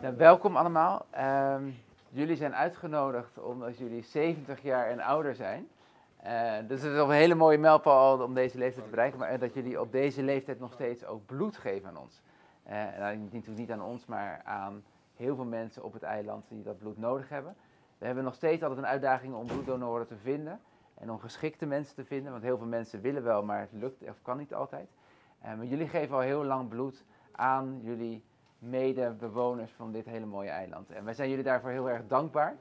Nou, welkom allemaal. Jullie zijn uitgenodigd omdat jullie 70 jaar en ouder zijn. Dus het is een hele mooie mijlpaal om deze leeftijd te bereiken, maar dat jullie op deze leeftijd nog steeds ook bloed geven aan ons. En natuurlijk niet aan ons, maar aan heel veel mensen op het eiland die dat bloed nodig hebben. We hebben nog steeds altijd een uitdaging om bloeddonoren te vinden en om geschikte mensen te vinden, want heel veel mensen willen wel, maar het lukt of kan niet altijd. Maar jullie geven al heel lang bloed aan jullie medebewoners van dit hele mooie eiland. En wij zijn jullie daarvoor heel erg dankbaar.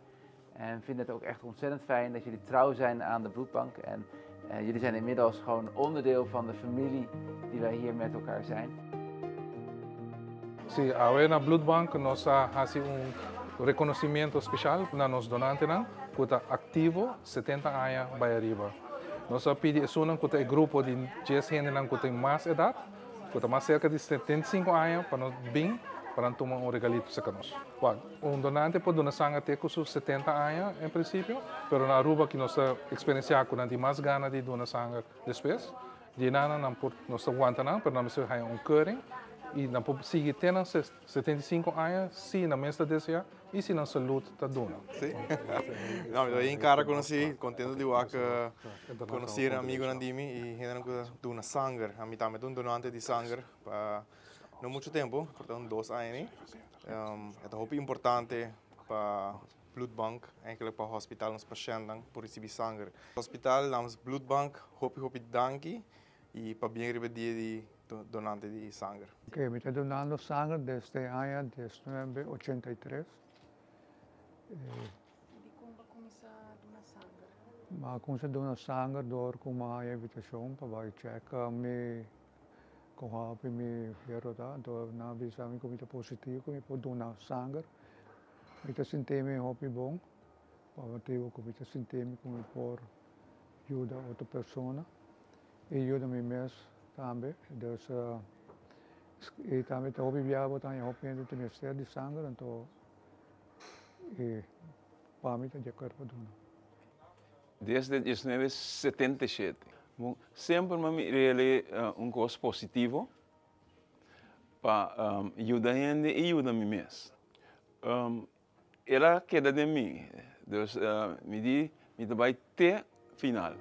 En vinden het ook echt ontzettend fijn dat jullie trouw zijn aan de bloedbank. En jullie zijn inmiddels gewoon onderdeel van de familie die wij hier met elkaar zijn. Si, awe na bloedbank nos a hasi un reconocimento special na nos donantenan cu ta activo 70 aña bay ariba. Nos a pidi esunnan cu ta e grupo di 10 hendenan cu tin mas edad, cu ta mas cerca di 75 aña pa nos bin pa nan tuma un regalito cerca nos. Wak, un donante por duna sanger te cu su 70 aña en principio, pero na Aruba ki nos ta experiencia cu nan tin mas gana di duna sanger despues, di nan nan por, nos ta wanta nan, pero nan mester haya un keuring y nan por sigui te nan 75 aña si nan mes ta desea y si nan salud ta duna. Sí. No, mi ta bien cara conocí, contento di wak conocer amigonan di mi y hendenan cu ta duna sanger. Ami tambe ta un donante di sanger pa no mucho tempo, por ta un 2 aña ni. E ta hopi importante pa bloedbank, eigenlijk pa hospital nos patiëntnan por ricibi sanger. Hospital namens bloedbank, hopi hopi danki y pabien riba dia di donante di sanger. Ok, mi ta donando sanger desde aña 1983. Dikon bo a kuminsá duna sanger? Mi a kuminsá duna sanger dor ku mi a haña invitashon pa bai chèk mi kon hopi mi fierro ta. Anto nan a bisa mi ku mi ta positivo ku mi por duna sanger. Mi ta sinti mi hopi bon pa motibu ku mi ta sinti mi ku mi por yuda otro persona i yuda mi mes tambe. Dus i tambe ta hopi biaha bo ta haña hopi hende ta mester di sanger anto i pa mi ta di akuerdo pa duna. Desde 1977. Bon, semper mi a mir'e un kos positivo pa yuda hende i yuda mi mes. El a keda den mi, dus mi di mi ta bai te final.